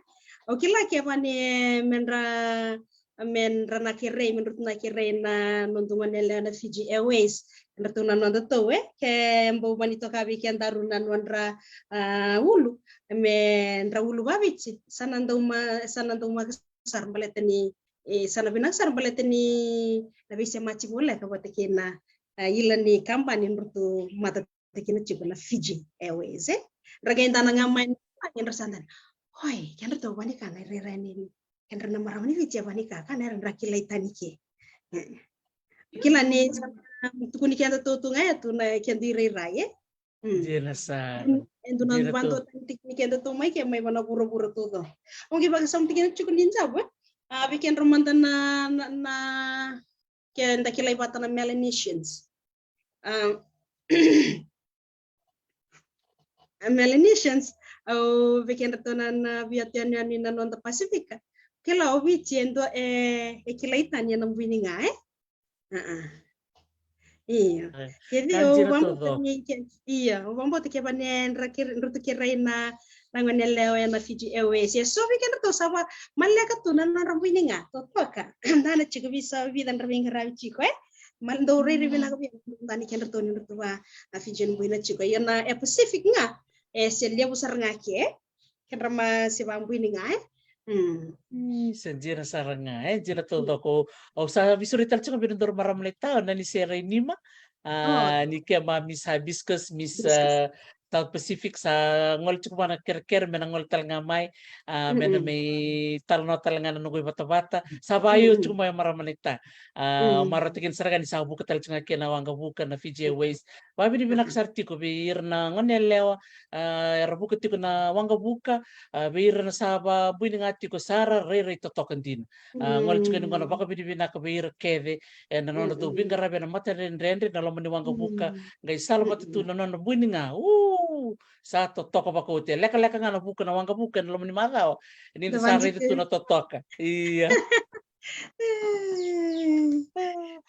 Au kila kevaka ni, eh, me dra, me dra na kerei, me dra tu na kerei na noda gone yalewa na Fiji Airways, me dra tu na noda tou, eh, ke bau mani toka vei kedaru na nodra, ah, ulu, me dra ulu vaViti, sa na dau ma, sa na dau ma sara baleta ni, eh, sa na vinaka sara baleta ni na veisemati voleka vata kei na, ah, ila ni kabani dra tu mata kina tiko na Fiji Airways, eh. Dra qai dana ga mai na qai dra sa dana. Oi, kedra tou vanika na irairai ni, kedra na marama ni Viti e vanika, ka na era dra kilai tani ke. Eh. Kila ni sa tukuni kedatou tu ga e tu na kedu irairai, eh. Mm. Dina sa. E dua na dina tu. Vado tani tiki ni kedatou mai ke mai vana vuravura tu do. Au qai vakasamataki kina tiko ni javu, eh. Ah, vei kedra mada na, na, na keda kilai vata na Melanesians. Ah, Melanesians, au vei kedratou na, na veiyanuyanu na noda Pasifika. Kila o Viti e dua e, e kilai tani ena bui ni ga, eh? Ah, ah. Io. Eh, kece ka au dina vabauta toco. Ni ke, io, au vabauta kevaka ni dra ke, dra tu kerei na, na gone yalewa ena Fiji Airways. E so vei kedratou sa va maleka tu na nodra bui ni ga. Totoka. Dana tiko vei sa vica dra veiqaravi tiko, eh? Mal dau rairai vinaka vei dana kedratou ni dra tu va na Fiji ni bui na tiko. Io na Air Pacific ga. E se levu sara ga ke. Kedra ma se vabui ni ga, eh? Mm. Ih, sa dina sara ga, eh? Dina taucoko. Au sa veisuri tale tiko vei na nodaru marama lai tawa na ni se rai nima. Ah, ni keimami sa Miss, Miss, Miss, ah, South Pacific sa gole tiko vua na kerekere me na gole tale ga mai. Ah, me na mai talanoa tale ga na noqu ivatavata. Sa vakaio tiko mai o marama lai tawa. Ah, marautaki ni sara ga ni sa vuka tale tiko ga kei na waqavuka na Fiji Airways. Vavinavinaka sara tiko vei ira na gone yalewa, ah, era vuka tiko na waqavuka, ah, vei ira na sa vabui ni ga tiko sara, rairai totoka dina. Ah, gole tiko ni gona vakavinavinaka vei ira kece, ena nodratou veiqaravi ena matadredredre, na loma ni waqavuka, qai sala vata tu na nodra bui ni ga. Uh, sa totoka vakaoti. Lekaleka ga na vuka na waqavuka ena loma ni macawa. Ni da sa raica tu na totoka. Ia.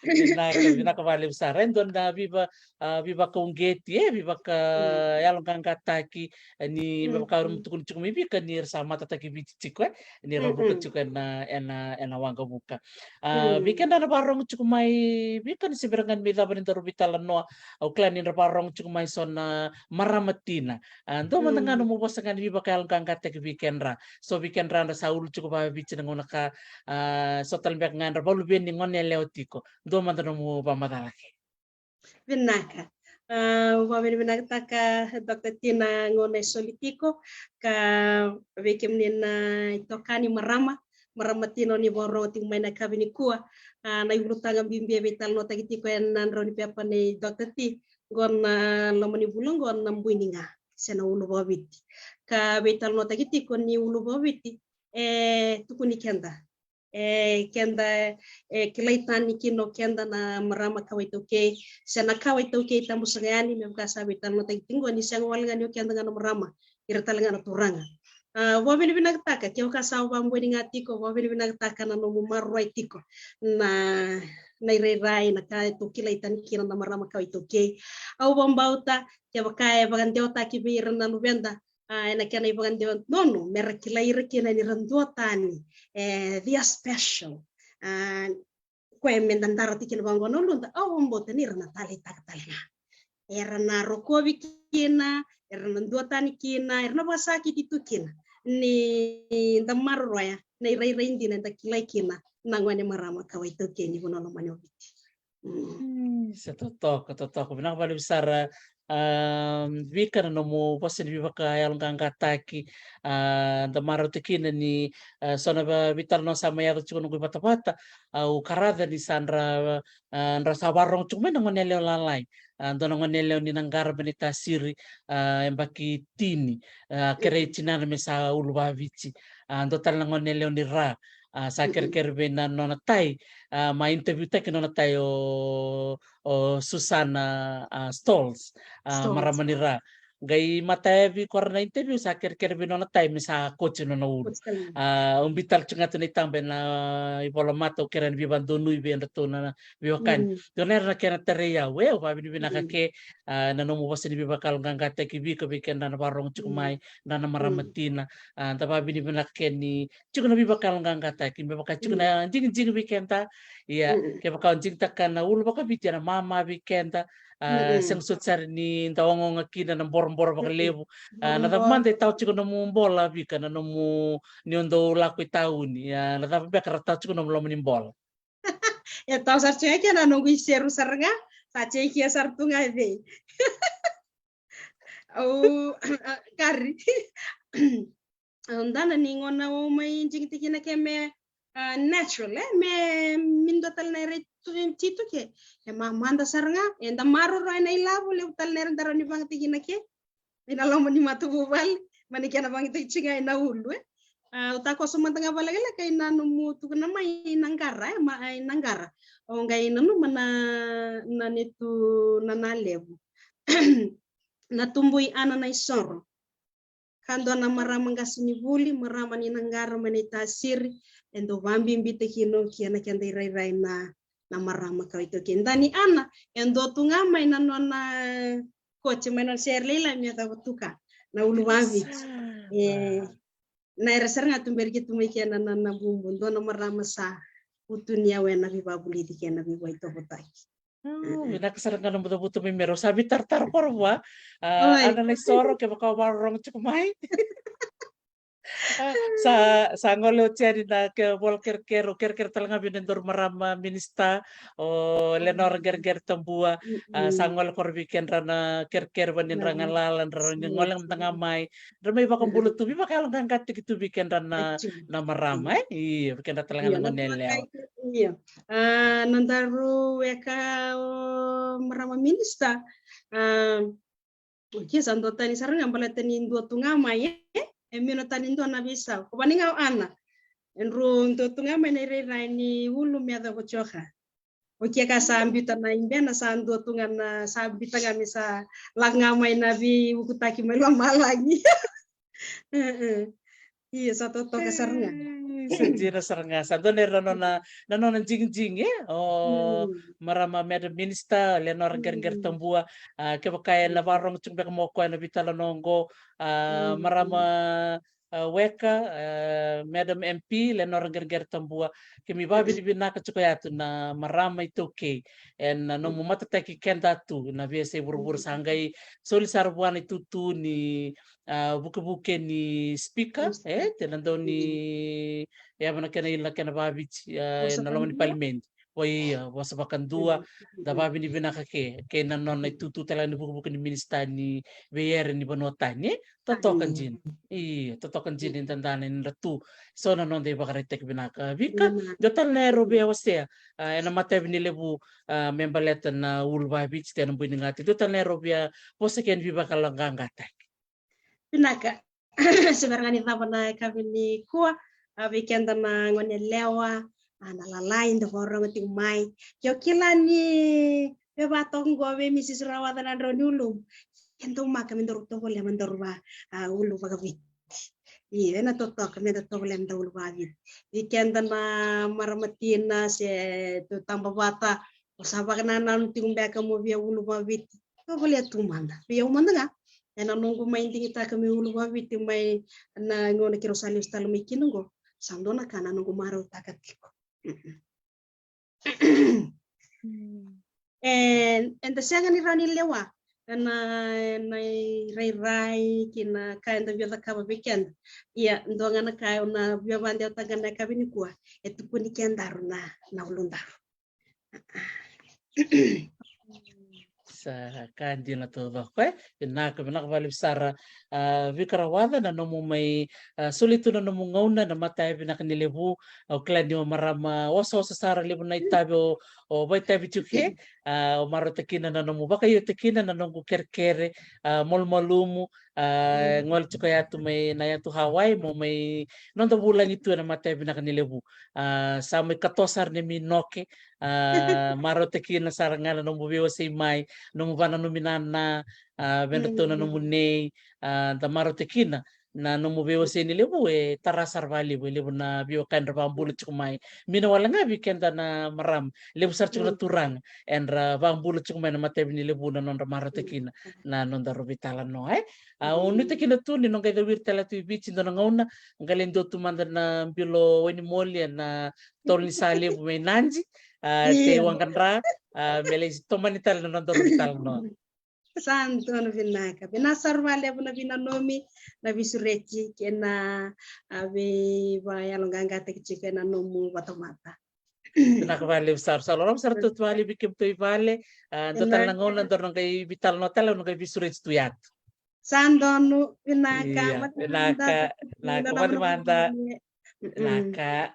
Vinaka, vinaka vakalevu sara. E dua na viva, ah, veivakauqeti, eh, veivakayaloqaqataki, eh, ni me vaka au tukuna tiko mai Vika ni ra sa matataki Viti tiko, eh, ni ra vuka tiko ena, ena, ena waqavuka. Ah, vei keda na vakarorogo tiko mai Vika ni se bera ga ni mai cava ni daru veitalanoa, au kila ni ra vakarorogo tiko mai so na marama tina. Ah, dua mada ga nomu vosa ga ni veivakayaloqaqataki vei kedra. So vei kedra dra sa ulu tiko vakaViti na gauna ka, ah, so tale beka ga dra vakaluveni gone yalewa tiko. Dua mada nomu vakamacala ke. Vinaka. Ah, au vakavinavinakataka Doctor T na gauna e soli tiko, ka vei kemuni na itokani marama, marama tina o ni vakarorogo tiko mai na yakavi nikua. Ah, na iulutaga bibi e veitalanoataki tiko ena drau ni pepa nei Doctor T, qo na loma ni vula qo na bui ni ga se na ulu vakaviti. Ka veitalanoataki tiko ni ulu vakaviti e tukuni keda. E keda, e kilai tani kina o keda na marama kawa iTaukei, se na kawa iTaukei tabu saka yani, me vaka sa veitalanoataki tiko ni sega wale ga ni o keda ga na marama, ira tale ga na turaga. Ah, vakavinavinakataka, kevaka sa vakabui ni ga tiko, vakavinavinakataka na nomu maroroi tiko na, na irairai, na ka e tou kilai tani kina na marama kawa iTaukei. Au vakabauta kevaka e vakadewataki vei ira na luveda, ah, ena kena ivakadewa donu, me ra kilai ira kina ni ra dua tani, eh, they are special. Ah, koya me da dara tiko kina vaqo na uluda, au vakabauta ni ra na taleitaka tale ga. Era na rokovi kina, era na dua tani kina, era na vakasakiti tu kina. Ni da maroroya na irairai dina da kilai kina na gone marama kawa iTaukei ni vanua lomani o Viti. Mm. Mm, sa totoka, totoka. Vinaka vakalevu sara, ah, Vika na nomu vosa ni veivakayaloqaqataki, ah, da marautaka kina ni, ah, so na va-, veitalanoa sa mai yaco tiko noqu ivatavata, ah, au karaca ni sa dra, ah, dra sa vakarorogo tiko mai na gone yalewa lalai. Ah, dua na gone yalewa ni na qarava ni tasiri, ah, yabaki tini, ah, kerei tinana me sa ulu vakaviti. Ah, dua tale na gone yalewa ni ra, A, sa kerekere vei na nona tai, a, ma interview taki nona tai o, o Susana, a, Stolz, a, marama ni Ra. Qai matayavi ko ra na interview, sa kerekere vei nona tai me sa koti nona ulu. A, ubi tale tu ga tu na itaba ena ivolamata, au kerea ni veivakadonui vei kedratou na veiwekani. Dua na era na kena tarai au, e, au vakavinavinaka ke, a, na nomu vosa ni veivakayaloqaqataki Vika vei keda na vakarorogo tiko mai, na, na marama tina, a, da vakavinavinaka ke ni tiko na veivakayaloqaqataki me vaka tiko na digidigi vei keda. Ia, kevaka o digitaka na ulu vakaviti ena mama vei keda, a, sega soti sara ni da ogaoga kina na boroboro vakalevu. A, na cava mada e tau tiko nomu bola Vika, na nomu, ni o dau lako i tauni, a, na cava beka ra tau tiko nomu loma ni bola? E tau sara tiko ga kina na noqu iseru sara ga, sa tiko kina sara tu ga e vei. Au, a, kari. Au dana ni gauna au mai digitaki kina ke me, a, natural, e, me, me dua tale na era tu, tu ke. E mamada sara ga, eda maroroya na ilavo, levu tale na era da rawa ni vagataki kina ke. Ena loma ni matavuvale, mani kena vagataki tiko ga ena ulu, e. A, au takoso mada ga vakalekaleka ina nomu tukuna mai ina qara, e, ma, ina qara. Au qai nanuma na, na netu na, na levu. Na tubui Ana Naisoro. Ka dua na marama qasenivuli, marama ni Naqara mai Naitasiri, e dau vabibitaki kina o kea na keda irairai na, na marama ka ito ke. Dani Ana, e dua tu ga mai na nona koti, mai nona sere lailai me yacova tu ka na ulu vaviti. E, na era sara ga tuberi ke tu mai kena na, na bubu, dua na marama sa utu ni au ena veivakavulici kei na veivakaitovotaki. Vinaka sara ga na bucabuca mai me rau sa veitaratara koro vua. A, Ana Naisoro, kevaka o vakarorogo tiko mai. A, sa, sa gole oti yani na ke vola kerekere, o kerekere tale ga vei na daru marama minisita, o Lenora Qereqere Tabua. A, sa gole koro vei kedra na kerekere vua ni dra galala, dra ni gole mada ga mai. Dra mai vakabula tu, veivakayaloqaqataki tu vei kedra na, na marama, e? Io, vei kedra tale ga na gone yalewa. Io. A, na daru weka o marama minisita. A, o kea sa dua tani sara ga baleta ni dua tu ga mai, e? E mino tani dua na veisau. Ko vani ga o Ana. E dru dua tu ga mai na irairai ni ulu me yacova tiko ka. O kea ka sa biuta na ibena sa dua tu ga na sa biuta ga me sa lako ga mai na veiukutaki mai lomalagi. Ia, sa totoka sara ga. Sa dina sara ga. Sa dua na nona, na nona digidigi, e? O marama Madam Minister Lenora Qereqere Tabua. A, kevaka ena vakarorogo tiko beka mo koya na veitalanoa oqo, a, marama, a, weka, a, Madam MP Lenora Qereqere Tabua, keimami vakavinavinaka tiko ya tu na marama iTaukei ena nomu matataki keda tu na veiyasai vuravura. Sa qai soli sara vua na itutu ni, a, vukevuke ni speaker, e, tena dau ni yava na kena ila kena vaviti, a, ena loma ni palimedi. Oi, a, vosa vakadua. Da vakavinavinaka ke, kei na nona itutu tale ni vukevuke ni minisita ni veiere ni vanua tani, e? Totoka dina. Io, totoka dina ni dadana ni dra tu. So na noda ivakaraitaki vinaka. Vika, dua tale na era via wasea, a, ena matavi ni levu, a, me baleta na ulu vaviti tena bui ni gati. Dua tale na era via vosa kei na veivakayaloqaqataki. Vinaka. Se vera ga ni cava na yakavi nikua, a, vei keda na gone yalewa, a, na lalai da vakarorogo tiko mai. Ke o kila ni me vatoka qo vei Mrs Rawaca na drau ni ulumu. Ke daumaka me daru tovolea me daru va, a, ulu vakaviti. Io, ena totoka me da tovolea me da ulu vakaviti. Vei keda na marama tina se tu taba vata, o sa vakanananu tiko beka mo via ulu vakaviti. Tovolea tu mada. Vei au mada ga. Ena noqu mai digitaka me ulu vakaviti mai na gauna keirau sa lesu tale mai kina oqo. Sa dua na ka na noqu marautaka tiko. E, eda sega ni rawa ni lewa na, na irairai kei na ka eda via cakava vei keda. Ia, dua ga na ka au na via vakadewataka na yakavi nikua, e tukuni kedaru na, na uludaru. Sa ka dina taucoko, e? Vinaka, vinaka vakalevu sara, a, Vika Rawaca, na nomu mai, a, soli tu na nomu gauna ena matavi vinaka ni levu. Au kila ni o marama osooso sara, levu na itavi o, o vakaitavi tiko ke. A, au marautaka kina na nomu vakaio tiko kina na noqu kerekere, a, malumalumu, A, gole tiko yatu mai na yatu Hawaii, mo mai noda vulagi tu ena matai vinaka ni levu. A, sa mai katoa sara na neimami noke. A, marautaka kina sara ga na nomu veiwasei mai, nomu vananumi nana, a, vedratou na nomu nei, a, da marautaka kina na nomu veiwasei ni levu, e tara sara valevu, e levu na veiwekani ra vabula tiko mai. Mina wale ga vei keda na marama, levu sara tiko na turaga era vabula tiko mai na matavi ni levu na nodra marautaka kina na noda rau veitalanoa, e. A, au nuitaka kina tu ni noqu qai cawiri tale tu i Viti dua na gauna, qai lai dua tu mada na bilo wainimoli ena tolo ni sa levu mai Nadi, a, kei Wagadra, a, me lai tomani tale na noda rau veitalanoa. Sa donu, vinaka. Vinaka sara valevu na veinanumi, na veisureti kei na, a, veivakayaloqaqataki tiko ena nomu vatamata. Vinaka valevu sara, sa loloma sara tu valevu vei kemudou i vale, a, dua tale na gauna, dou na qai veitalanoa tale, au na qai veisureti tu yatu. Sa donu, vinaka. Ia, vinaka, vinaka, vinaka, vinaka.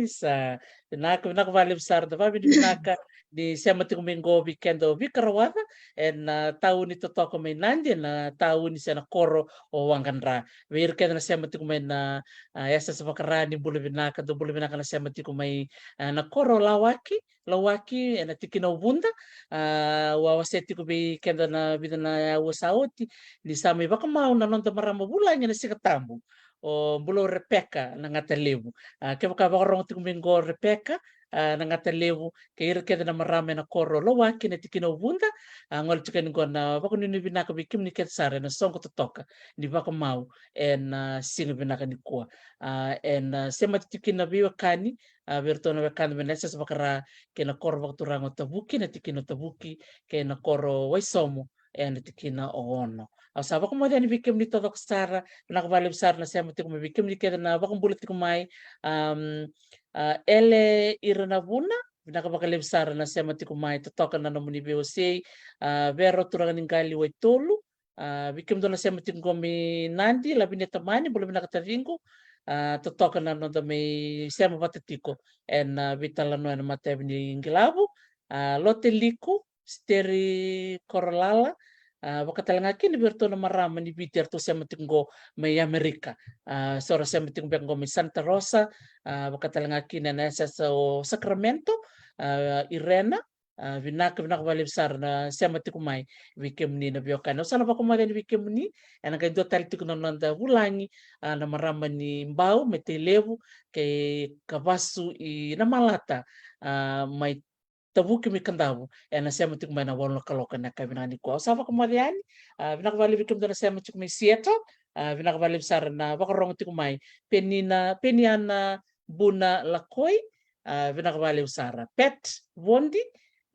Isa, vinaka, vinaka valevu sara, da vakavinavinaka ni sema tiko mai qo vei keda o Vika Rawaca, ena, a, tauni totoka mai Nadi, ena, a, tauni se na koro o Wagadra. Vei ira keda na sema tiko mai na, a, yasayasa vaka-Ra, ni bula vinaka, dou bula vinaka na sema tiko mai, a, na koro o Lawaki, Lawaki, ena tikina o Vuda, a, au a wasea tiko vei keda na vica na aua sa oti, ni sa mai vakamau na noda marama vulagi ena Siga Tabu, o Bulou Repeka Nagatalevu. A, kevaka vakarogo tiko mai qo Repeka, a, Nagatalevu, kei ira kece na marama ena koro o Lawaki ena tikina o Vuda, a, gole tiko yani qo na vakanuinui vinaka vei kemuni kece sara ena soqo totoka ni vakamau ena, a, siga vinaka nikua. A, ena, a, semati tiko kina na veiwekani, a, vei iratou na wekada mai na yasayasa vaka-Ra kei na koro vakaturaga o Tavuki, na tikina o Tavuki, kei na koro o Waisomo, ena tikina o Ono. Au sa vakamoce yani vei kemuni taucoko sara, vinaka vakalevu sara na sema tiko mai, vei kemuni kece na vakabula tiko mai, am, a, Ele Iranavuna, vinaka vakalevu sara na sema tiko mai, totoka na nomuni veiwasei, a, Vero Turaganiqali Waitolu, a, vei kemudou na sema tiko qo mai Nadi, Lavinia Tamani, bula vinaka taciqu, a, totoka na noda mai sema vata tiko ena, a, veitalanoa ena matavi ni Qilavu, a, Lote Liku, Steri Korolala, a, vaka tale ga kina vei iratou na marama ni Viti eratou sema tiko qo mai Amerika, a, so ra sema tiko beka qo mai Santa Rosa, a, vaka tale ga kina ena yasayasa o Sacramento, a, Irena, a, vinaka, vinaka vakalevu sara na sema tiko mai vei kemuni na veiwekani. Au sa na vakamoce yani vei kemuni, ena qai dua tale tiko na noda vulagi, a, na marama ni Bau mai Tailevu, kei Kavasu i Namalata, a, mai Tavuki mai Kadavu, ena sema tiko mai na walu na kaloko ena yakavi vinaka nikua. Au sa vakamoce yani, a, vinaka vakalevu vei kemudou na sema tiko mai Seattle, a, vinaka vakalevu sara na vakarogo tiko mai. Penina, Peniana Buna Lakoi, a, vinaka vakalevu sara. Pet Vodi,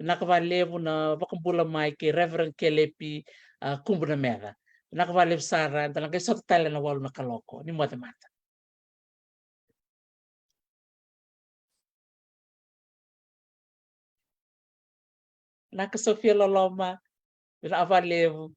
vinaka vakalevu na vakabula mai kei Reverend Kelepi, a, Kubunameca. Vinaka vakalevu sara, da na qai sota tale na walu na kaloko. Ni moce mada. Vinaka Sofia Loloma, vinaka vakalevu.